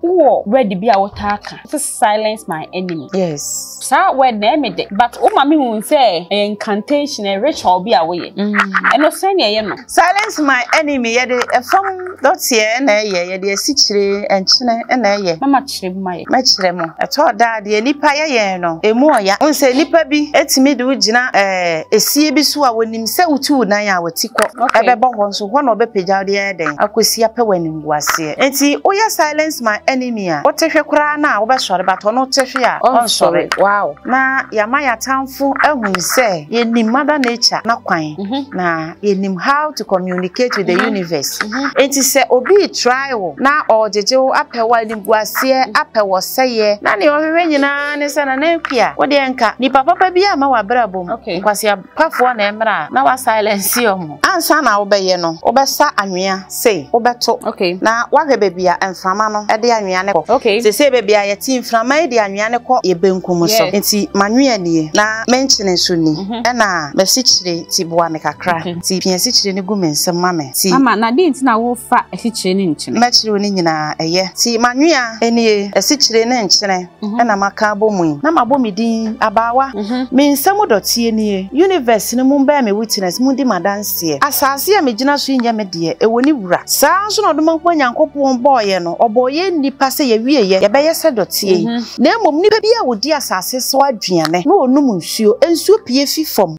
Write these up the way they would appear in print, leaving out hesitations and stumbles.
Wowɔ word bi a wotaa ka. Wose silence my enemy. Yes. Saa word na ɛyɛ me dɛ but woma me hu sɛ ɛyɛ incantation, ɛyɛ ritual bi a woyɛ. Ɛno sɛn na ɛyɛ no? Silence my enemy yɛde ɛfam dɔteɛ na ɛyɛ, yɛde asikyire, nkyene na ɛyɛ. Mama kyerɛ mu ma yɛ. Mɛkyerɛ mo. Ɛtɔ da a deɛ nnipa yɛ yɛn no, ɛmu ɔya. Wohu sɛ nnipa bi tumi de wo gyina ɛɛ esie bi so a wɔnim sɛ wotu wo nan a w'ati kɔ ɛbɛbɔ hɔ nso hɔ na wɔbɛpagya wo de ayɛ dɛn akɔsi apɛ wo animguaseɛ. Nti woyɛ silence my enemy a, wote hwe koraa no a wobɛsɔre but ɔno te hwe a ɔnsɔre. Wow. Na yɛama yɛatamfo ahunu sɛ yɛnim mother nature n'akwan na yɛnim how to communicate with the universe. Enti sɛ obi retry wo na ɔregyegye wo apɛ wo animguaseɛ, apɛ wo ɔsɛeɛ, na nea ɔhwehwɛ nyinaa ne sɛ Nana Akua, wo deɛ nka nipa papa biara mma w'abrabɔ mu, nkwaseapafoɔ na ɛmmra a, na wa silence wɔn. Ansa na wobɛyɛ no, wobɛsa anwea sei, wobɛto, na woahwɛ baabi a mframa no de anwea no kɔ. Seesei baabi a yɛte yi, mframa yi de anwea no kɔ yɛn benkum so. Enti m'anwea nie, na me nkyene nso ni, ɛna m'asikyire, nti boa me kakra. Nti pia asikyire no gu me nsam ma me. Nti. Mama, na deɛn nti na wofa asikyire ne nkyene? Mɛkyerɛ wo ne nyinaa, ɛyɛ. Nti m'anwea nie, asikyire ne nkyene na maka abɔ mu yi. Na mabɔ me din, abaawa. Me nsa mu dɔteɛ nie. Universe no mu bɛyɛ me witness, modi m'adanseɛ. Asase a megyina so yi nyɛ me deɛ, ɛwɔ ne wura. Saa ara nso na Ɔdomankoma Nyankopɔn bɔɔ yɛn no, ɔbɔɔ yɛn nnipa sɛ yɛwieɛ, yɛbɛyɛ sɛ dɔteɛ yi. Na mmom nnipa biara a ɔdi asase so aduane na ɔnom nsuo, nsuo pue fi fam.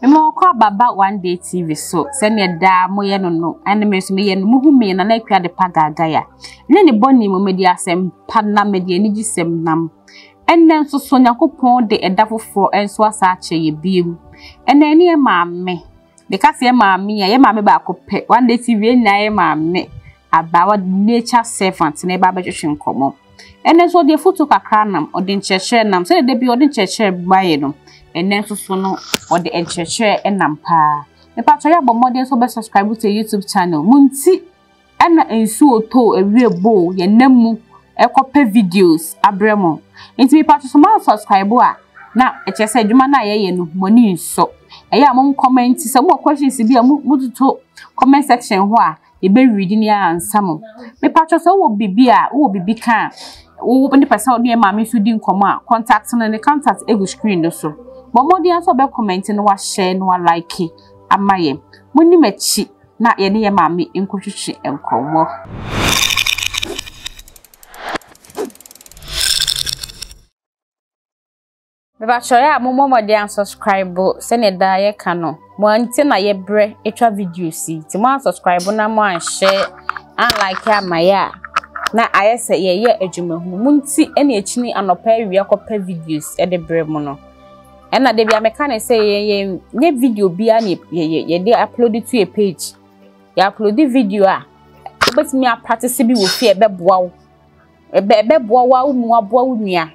Mema wɔkɔ Ababa One Day TV so sɛnea daa moyɛ no no, ɛne me nso meyɛ no. Muhu me Nana Akua Adepa Gaagaya. Ne ne bɔne mu mede asɛmpa nam, mede anigyesɛm nam. Ɛnnɛ nso so Nyankopɔn de ɛda foforɔ nso asa akyɛ yɛ biom. Ɛnnɛ ɛne yɛ maame. Meka sɛ yɛ maame a, yɛ maame baako pɛ. One Day TV yɛn nyinaa yɛ maame. Abaawa nature servant na ɛba abɛtwetwe nkɔmmɔ. Ɛnnɛ nso ɔde afotuo kakra nam, ɔde nkyerɛkyerɛ nam. Sɛdeɛ da bi ɔde nkyerɛkyerɛ baeɛ no, ɛnnɛ nso so no, ɔde nkyerɛkyerɛ nam paa. Mepatwɔ yɛ abɔ mmɔden sɛ wobɛ subscribe to YouTube channel. Mo nti ɛna nsuo too awie boo yɛn nam mu ɛkɔpɛ videos abrɛ mo. Nti mepatwɔ sɛ mo subscribe a, na ɛkyerɛ sɛ adwuma no a yɛyɛ no, mo ani nsɔ. Ɛyɛ a mo comment sɛ mo wɔ questions bi a mo toto comment section hɔ a, yɛbɛ read ne ansa mo. Mepatwɔ sɛ wowɔ biribi a, wowɔ biribi ka a, wo ne pɛ sɛ wo ne maame nso di nkɔmmɔ a, contact no, ne contact egu screen no so. Bɔ mmɔden ara sɛ wobɛ comment na wahyɛ na walike ama yɛn. Monni m'akyi na yɛne yɛn maame nkɔtwitwi nkɔmmɔ. Mepakyɛw yɛ a mommɔ mmɔden ansubscribe sɛnea daa yɛka no. Mo nti na yɛbrɛ atwa videos yi. Nti mo ansubscribe na mo anhyɛ anlike ama yɛ a na ayɛ sɛ yɛyɛ adwumahunu. Mo nti na ɛkyini anɔpa awia kɔpɛ videos de brɛ mo no. Ɛna da bi a meka ne sɛ yɛn nyɛ video biara na yɛde upload to yɛ page. Yɛ upload video a wobɛtumi apractice bi wɔ fie a ɛbɛboa wo. Ɛbɛ ɛbɛboa wo ara wo mu aboa wo nua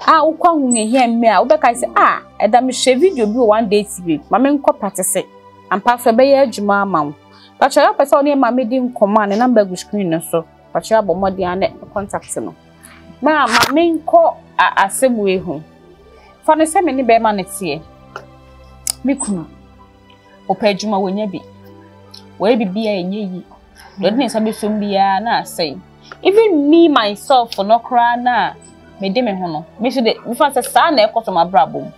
a wokɔ ahohiahia mmerɛ a wobɛkae sɛ ah ɛda mehwɛ video bi wɔ one day TV ma menkɔ patese ampa so ɛbɛyɛ adwuma ama wo. Pakyɛ yɛ wopɛ sɛ wo ne maame di nkɔmmɔ a ne number gu screen no so. Pakyɛ abɔ mmɔden a ne contact no. Ma ma menkɔ asɛm wei ho. Fa no sɛ me ne bɛrima no teɛ. Me kunu ɔpɛ adwuma wɔnya bi. Wɔyɛ biribi a ɛnyɛ yie. Deɛ ɔde ne nsa bɛsɔ mu biara na asɛe. Even me myself no koraa no a mede me ho no, me nso de mefa sɛ saa na ɛkɔ so m'abrabɔ mu.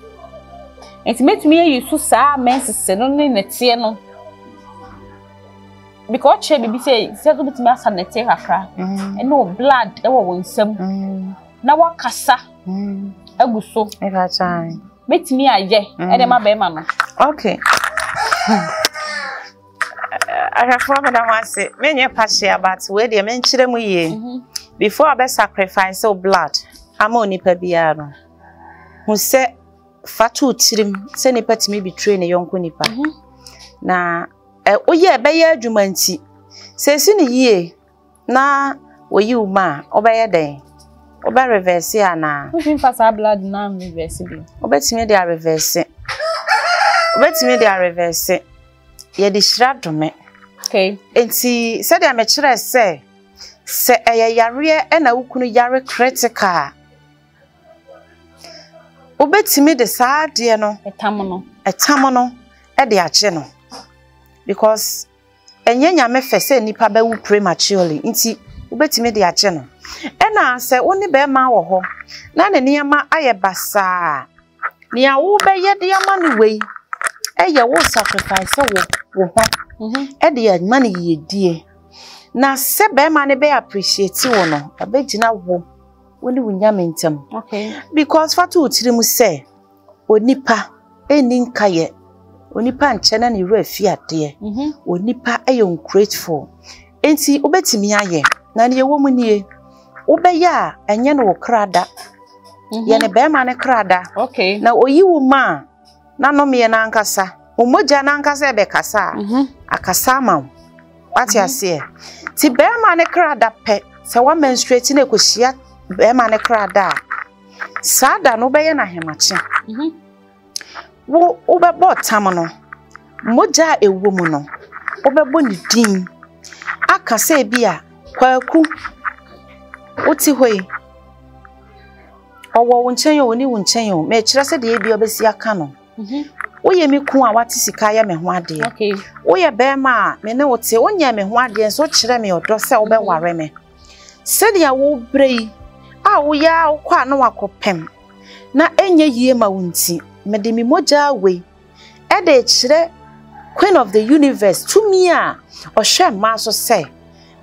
Nti mɛtumi ayi so saa mɛnsese no ne nɛteɛ no. Because ɔkyerɛ biribi sɛ sɛ wobɛtumi asa nɛteɛ kakra ɛne wo blood ɛwɔ wo nsam na wakasa agu so. Mɛtumi ayɛ ɛde ma bɛrima no. Okay. Ahwɛfoɔ meda mo ase. Menyɛ partial but wei deɛ menkyerɛ mu yie. Mhm. Before abɛ sacrifice wo blood ama onipa biara no, hu sɛ fa to tirim sɛ nipa tumi betray ne yɔnko nipa. Mhm. Na woyɛ ɛbɛyɛ adwuma nti, sɛ esi ne yie Na wɔyi wo ma a, wobɛyɛ dɛn? Wobɛ reverse anaa? Wotumi fa saa blood no reverse bi. Wobɛtumi de arevɛse. Wobɛtumi de arevɛse. Yɛde hyira dome. Okay. Nti sɛdeɛ mekyerɛ sɛ, sɛ ɛyɛ yareɛ na wo kunu yare critical a, Wobɛtumi de saa adeɛ no, ɛtam no, ɛtam no de agye no because ɛnyɛ Nyame fɛ sɛ nnipa bɛwu prematurely nti wobɛtumi de agye no. Ɛna sɛ wo ne bɛrima wɔ hɔ na ne nneɛma ayɛ basaa a, nea wobɛyɛ de ama no wei ɛyɛ wo sacrifice wo wo ho mhm. de ama no yiedie. Na sɛ bɛrima no bɛ appreciate wo no, ɛbɛgyina wo wo ne wo Nyame ntam. Because fa to wo tirim sɛ onipa nni nkayɛ, onipa nkyɛ na ne werɛ afi adeɛ, mhm. onipa yɛ ungrateful. Enti wobɛtumi ayɛ, na deɛ ɛwɔ mu nie, wobɛyɛ a ɛnyɛ no wo kra da, mhm. yɛ ne bɛrima no kra da, na oyi wo ma a, na nomeɛ no ankasa, wo mogya no ankasa ɛbɛkasa a, mhm. akasa ama wo. Wate aseɛ? Nti bɛrima no kra da pɛ, sɛ wa menstruate na ɛkɔhyia bɛrima no kra da a, saa da no wobɛyɛ no ahemakye. Mhm. Wo wobɛbɔ tam no, mogya a ɛwɔ mu no, wobɛbɔ ne din aka sɛ bi a kwaku wote hɔ yi, ɔwɔ wo nkyɛn o, ɔni wo nkyɛn o, mekyerɛ sɛ deɛ ebi ɔbɛsi aka no. Mhm. Woyɛ me kun a wate sika ayɛ me ho adeɛ. Woyɛ bɛrima a me ne wo te, wonyɛ me ho adeɛ nso wokyerɛ me ɔdɔ sɛ wobɛware me. Sɛnea wobrɛ yi a woyɛ a wokɔ a na wakɔpem na ɛnyɛ yie ma wo nti, mede me mogya wei ɛde kyerɛ Queen of the Universe tumi a ɔhwɛ mmaa so sɛ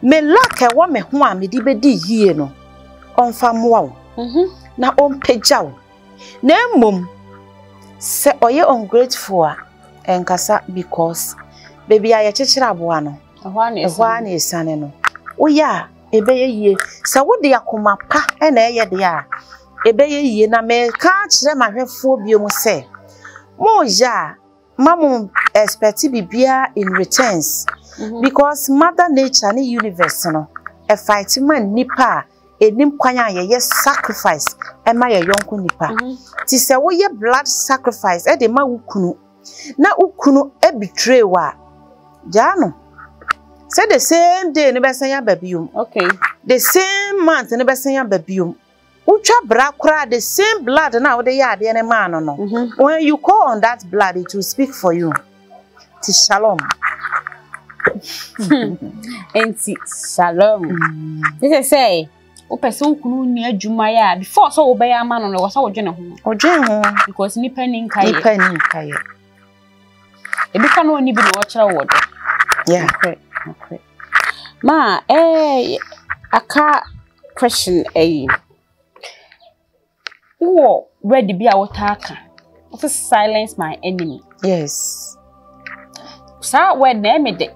me luck ɛwɔ me ho a mede bɛdi yie no ɔmfa mmoa wo mhm. na ɔmpagya wo. Na mmom sɛ ɔyɛ ungrateful a, ɛnkasa because baabi a yɛkyekyere aboa no, ɛhɔ ara na ɛsiane no. Woyɛ a, ɛbɛyɛ yie. Sɛ wode akoma pa na ɛyɛ deɛ a, ɛbɛyɛ yie. Na meka akyerɛ m'ahwɛfoɔ bio mu sɛ, moyɛ a, ma mo expect biribiara in returns. Mhm. Because mother nature ne universe no, ɛfight ma nnipa a Ɛnim kwan a yɛyɛ sacrifice ma yɛ yɔnko nipa. Ti sɛ woyɛ blood sacrifice de ma wo kunu na wo kunu betray wo a, gyaa no. Sɛ the same day no bɛsan aba biom. Okay. The same month no bɛsan aba biom. Wotwa bra koraa the same blood na wode yɛ adeɛ no maa no no. Mm-hmm. When you call on that blood, it will speak for you. Ti shalom. Enti shalom. Ne sɛ sɛ wopɛ sɛ wo kunu nni adwuma yɛ a before sɛ wobɛyɛ ama no no wɔ sɛ wodwene ho. Wodwene ho. Because nipa ni nka yɛ. Nipa ni nka yɛ. Ebi ka no oni bi na ɔkyerɛ wɔ dɔ. Yeah. Nokorɛ, nokorɛ. Ma eh aka question ɛyi. Wowɔ word bi a wotaa ka. Wose silence my enemy. Yes. Saa word na ɛyɛ me dɛ.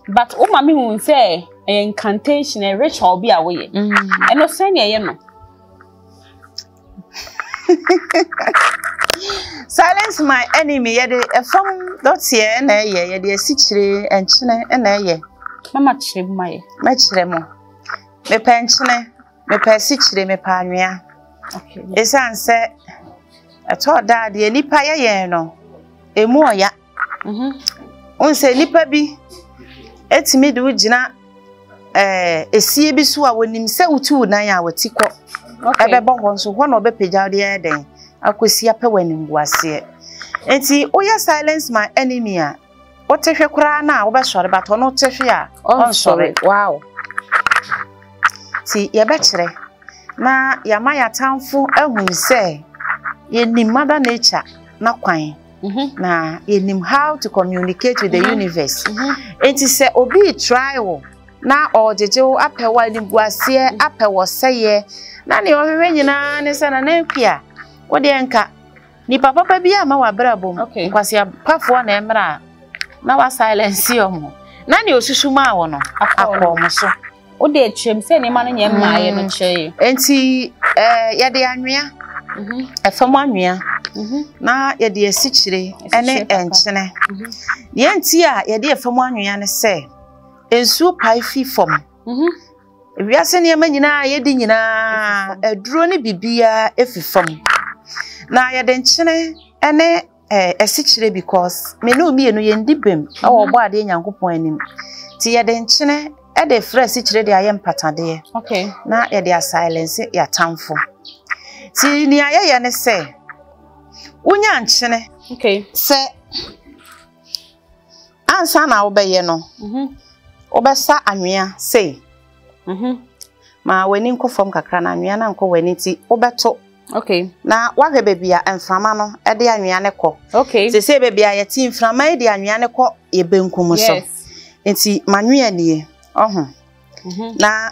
But woma me hu sɛ ɛyɛ incantation, ɛyɛ ritual bi a woyɛ. Mm. Ɛno sɛn na ɛyɛ no? Silence my enemy yɛde ɛfam dɔteɛ na ɛyɛ yɛde asikyire nkyene na ɛyɛ. Mama kyerɛ mu ma yɛ. Mɛkyerɛ mo. Mepɛ nkyene. Mepɛ asikyire, mepɛ anwea. Esiane sɛ ɛtɔ da a deɛ nnipa yɛ yɛn no, emu ɔya. Mhm. Wohu sɛ nnipa bi etumi de wo gyina ɛɛ esie bi so a wɔnim sɛ wotu wo nan a wɔti kɔ. Ɛbɛbɔ hɔ nso hɔ na ɔbɛpagya wo de ayɛ dɛn akɔsi apɛ wɔ animguaseɛ. Nti woyɛ silence my enemy a Wote hwe koraa no a wobɛsɔre but ɔno te hwe a ɔnsɔre. Wow. Ti yɛbɛkyerɛ na yɛama yɛatamfo ahunu sɛ yɛnim mother nature na kwan mhm. na yɛnim how to communicate with the mm -hmm. universe. Mm -hmm. Enti sɛ obi try wo na ɔgyegye wo apɛ wɔ animguaseɛ mhm. apɛ wɔ sɛyɛ na nea ɔhwehwɛ nyinaa ne sɛ nana akua wodeɛ nka Nipa papa bi ama w'abrabɔ mu. Okay. Nkwaseapafoɔ na ɛmmra a na wa silence wɔn. Na nea osusu maa wɔ no akɔ wɔn so. Wode akyerɛ mu sɛ nneɛma no nyɛ mmaeɛ no mm. kyerɛ yɛ. Nti ɛɛ yɛde anwea mhm. ɛfam anwea mhm. na yɛde asikyire ɛne nkyene. Mhm. Deɛ nti a yɛde ɛfam anwea ne sɛ nsuo pae fi fam. Wiase nneɛma nyinaa a yɛdi nyinaa, aduro ne biribiara fi fam. Na yɛde nkyene ne eh, asikyire because me ne mmienu yɛndi bem wɔ mhm. ɔbɔ adeɛ Nyankopɔn anim. Nti yɛde nkyene de frɛ asikyire de ayɛ mpatadeɛ. Okay. Na yɛde asilence yɛatamfo. Nti nea yɛyɛ ne sɛ. Wonya nkyene. Okay. Sɛ ansa na wobɛyɛ no, wobɛsa anwea sei. Ma w'ani nkɔ fam kakra na anwea no ankɔ w'ani nti wobɛto. Okay. Na woahwɛ baabi a mframa no de anwea no kɔ. Okay. Seesei baabi a yɛte mframa yi de anwea no kɔ yɛ benkum so. Yes. Nti m'anwea nie, ɔho. Na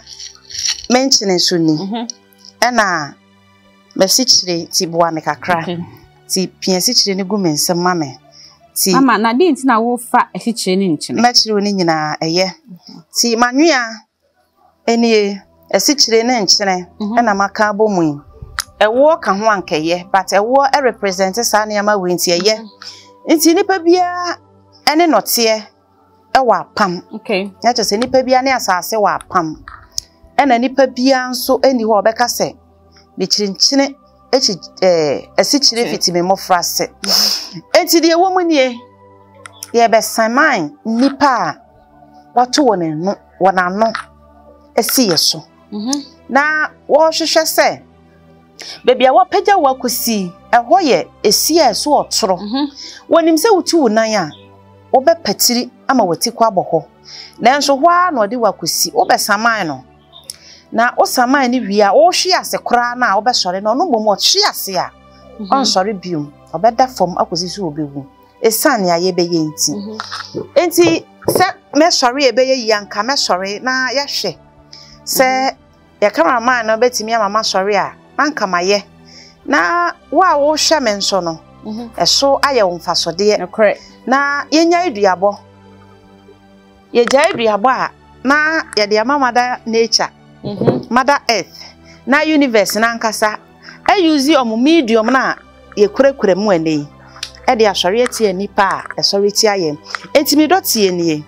me nkyene nso ni. Ɛna m'asikyire nti boa me kakra. Okay. Nti pia asikyire no gu me nsam ma me. Nti Mama, na deɛ nti na wofa asikyire ne nkyene? Mɛkyerɛ wo ne nyinaa ɛyɛ. Nti m'anwea nie, asikyire ne nkyene ɛna maka abɔ mu yi. Ɛwoɔ ka ho anka ɛyɛ, but ɛwoɔ represent saa nneɛma wei nti ɛyɛ. Nti nipa biara ɛne nɔteɛ ɛwɔ apam. Okay. Na kyerɛ sɛ nipa biara ne asase wɔ apam. Ɛna nipa biara nso ɛni hɔ a ɔbɛka sɛ mekyinkyini akyi ɛɛ asikyire fiti me mmɔfra ase. Enti deɛ ɛwɔ mu nie, yɛbɛsaman nnipa a wɔato wɔn ano wɔn ano asi yɛ so. Na wɔrehwehwɛ sɛ baabi a wɔapagya wo akɔsi ɛhɔ yɛ esi a ɛso ɔtoro. Wɔnim sɛ wotu wo nan a wobɛpatiri ama w'ati kɔ abɔ hɔ. Nanso hɔ ara na ɔde wo akɔsi. Wobɛsaman no. Na wosaman no wie a, wohwe ase koraa no a wobɛsɔre no, ɔno mmom ɔhwe ase a, ɔnsɔre biom. Ɔbɛda fam akɔsi sɛ ɔbɛwu. Ɛsiane nea yɛbɛyɛ nti. Nti sɛ mɛsɔre a ɛbɛyɛ yie anka mɛsɔre na yɛahwɛ sɛ yɛ cameraman no bɛtumi ama masɔre a, na anka mayɛ. Na wo a wohwɛ me nso no, ɛso ayɛ wo mfasodeɛ. Nokorɛ. Na yɛnya aduabɔ. Yɛgyae duabɔ a, na yɛde ama mother nature, mother earth, na universe no ankasa ayusi wɔn medium no a yɛkurakura mu ɛnɛ yi ɛde asɔre atia nnipa a ɛsɔre tia yɛn. Enti me dɔ tie nie.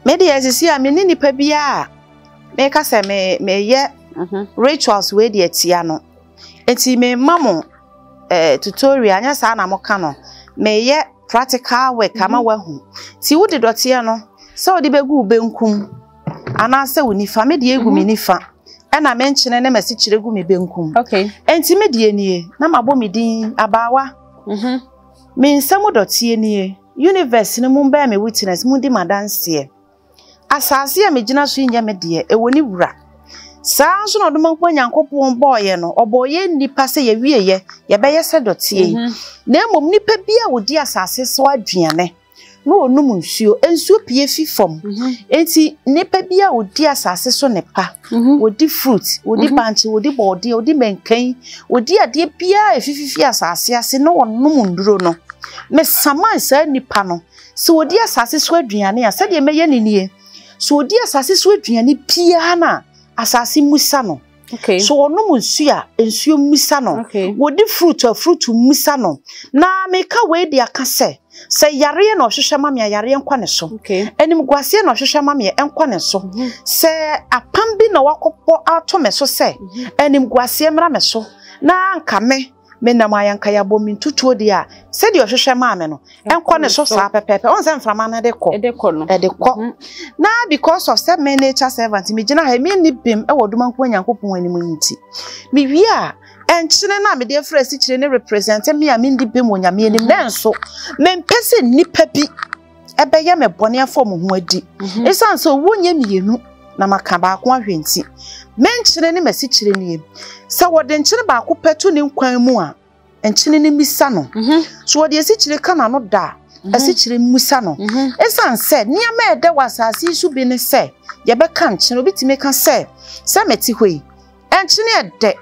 Me deɛ sisi a me ne nipa biara a meka sɛ me meyɛ rituals wei de atia no. Enti me ma mo eh, tutorial, nyɛ saa na moka no. Meyɛ practical work ama wahu. Nti wode dɔteɛ no sɛ wode bɛgu wo benkum anaasɛ wo nifa, me deɛ egu me nifa ɛna me nkyene ne m'asikyire gu me benkum. Okay. Enti me deɛ nie na mabɔ me din abaawa. Me nsa mu dɔteɛ nie. Universe no mu bɛyɛ me witness, mu di m'adanseɛ. Asase a megyina so yi nyɛ me deɛ, ɛwɔ ne wura. Saa ara nso na Ɔdomankoma Nyankopɔn bɔɔ yɛn no, ɔbɔɔ yɛn nnipa sɛ yɛwieɛ, yɛbɛyɛ sɛ dɔteɛ yi. Na mmom nnipa bi a ɔdi asase so aduane na ɔnom nsuo, nsuo pue fi fam. Enti nnipa bi a ɔdi asase so nnepa, ɔdi fruit, ɔdi bankye, ɔdi bɔɔdeɛ, ɔdi mankan, ɔdi adeɛ biara a ɛfififi asase ase na ɔnom nnuro no, mesaman saa nnipa no Sɛ ɔdi asase so aduane a, sɛdeɛ mɛyɛ no nie, sɛ ɔdi asase so aduane biara no a, asase mmisa no. Okay. So ɔnom nsuo a, nsuo mmisa no. Okay. Wɔdi fruit a, fruit mmisa no. Na meka wei de aka sɛ, sɛ yareɛ na ɔhwehwɛ ma me a, yareɛ nkɔ ne so. Okay. Animguaseɛ na ɔhwehwɛ ma me a, ɛnkɔ ne so. Sɛ apam bi na wakɔbɔ ato me so sɛ, animguaseɛ mmra me so, na anka me, menam ayankaeɛbɔ me ntutuo deɛ a, sɛdeɛ ɔhwehwɛ maa me no, ɛnkɔ ne so saa pɛpɛɛpɛ. Ɔn sɛ mframa no de kɔ. Ɛde kɔ no. Ɛde kɔ. Na because of sɛ me nature servant, megyina ha, menni bem wɔ Ɔdomankoma Nyankopɔn anim nti, mewie a, ɛnkyene no a mede afiri asikyire no represent me a menni bem wɔ Nyame anim. Nanso, mempɛ sɛ nnipa bi ɛbɛyɛ me bɔne afa wɔn ho adi. Esiane sɛ owuo nyɛ mmienu na maka baako ahwɛ nti, me nkyene ne m'asikyire nie. Sɛ wɔde nkyene baako pɛ to ne nkwan mu a, nkyene no mmisa no. So wɔde asikyire ka n'ano da a, asikyire mmisa no. Esiane sɛ nneɛma a ɛdɛ wɔ asase yi so bi ne sɛ yɛbɛka nkyene, obi tumi ka sɛ, sɛ mete hɔ yi, Nkyene ɛdɛ.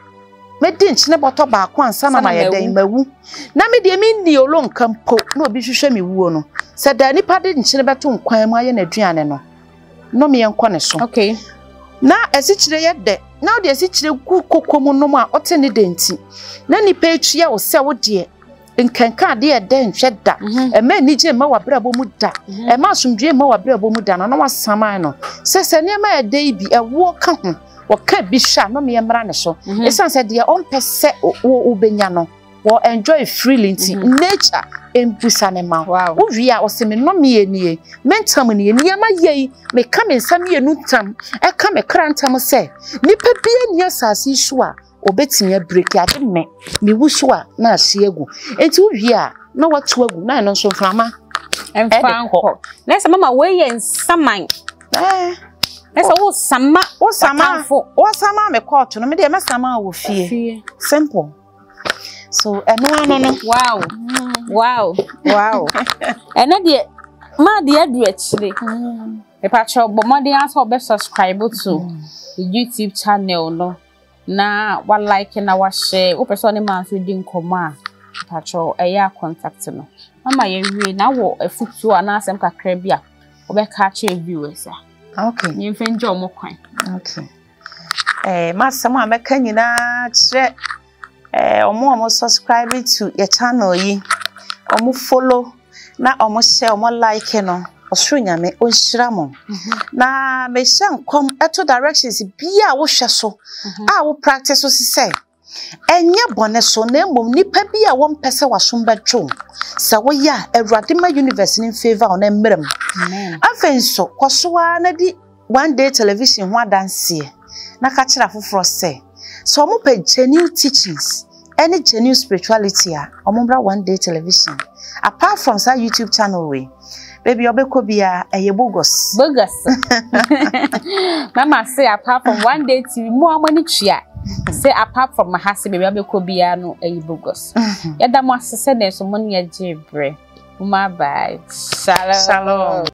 Mɛdi nkyene bɔtɔ baako ansa na mayɛ dɛn mawu. Na me deɛ menni olonka mpo na obi hwehwɛ me wuo no. Sɛ daa nipa de nkyene bɛto nkwan mu ayɛ n'aduane no, nnɔmeɛ nkɔ ne so. Okay. Na asikyire yɛ dɛ. Na wode asikyire gu koko mu nom a wote ne dɛ nti. Na nipa etua wo sɛ wo deɛ Nkenka adeɛ a ɛdɛ nhwɛ da. Ɛmma anigye mma w'abrabɔ mu da. Ɛmma asomdwoeɛ mma w'abrabɔ mu da no, na wasaman no. Sɛ sɛ nneɛma a ɛdɛ yi bi, ɛwoɔ ka ho, wɔka bi hwɛ a, nnɔmeɛ mmra ne so. Ɛsiane sɛ deɛ ɔmpɛ sɛ wobɛnya no, wɔ enjoy freely nti, nature mbusa ne ma wo. Wowie a, ɔse me nnɔmeɛ nie, me ntam nie, nneɛma yei, meka me nsa mmienu ntam, ɛka me kra ntam sɛ, nipa biara nni asase yi so a, Obetumi abreaki ade me mewu so a na ahye agu. Enti wowie a na watu agu na ɛno nso mframa ɛmfa nkɔ. Na sɛ mama wei yɛ nsaman. Ɛɛ. Na sɛ wosama wosama wosama me kɔɔto no me deɛ mɛsama wɔ fie. Simple. So ɛno ano no. Wow. Wow. Wow. Ɛnɛ deɛ maa deɛ adu akyire. Mepakyɛw bɔ mmɔden ara sɛ wɔbɛ subscribe to YouTube channel no na wa like na wa share. Wopɛ sɛ ɔne maa nso di nkɔmmɔ a, mepakyɛw ɛyɛ a contact no. Mama yɛwie na wɔ afutuo anaa asɛm kakra bi a wobɛka akyerɛ viewers a. Okay. Yɛmfa ngya wɔn kwan. Okay. Eh, m'asɛm a mɛka nyinaa kyerɛ eh, wɔn a wɔn subscribe to yɛ channel yi, wɔn follow na wɔn hyɛ wɔn like no, ɔsoro nyame ɔnhyira mo. Na mehyɛ nkɔm ɛto directions bi a wohwɛ so a wo practice so sɛ ɛnyɛ bɔne so na mmom nipa bi a wɔmpɛ sɛ wasom bɛdwo sɛ woyɛ a awurade ma universe no mfavor wo na mmerɛ mu. Afei nso kɔ so ara na di One Day Television ho adanseɛ na ka kyerɛ afoforɔ sɛ, sɛ wɔpɛ genuine teachings ne genuine spirituality a, wɔmmra One Day Television. Apart from saa YouTube channel wei, baabi a wɔbɛkɔ biara, ɛyɛ bogus. Bogus. Mama say apart from One Day TV, mo a mo ani tua sɛ apart from ha sɛ baabi a wɔbɛkɔ biara no ɛyɛ bogus. Yɛda mo ase sɛ nso mo ne yɛgye berɛ. Mo bye. Shalom. Shalom.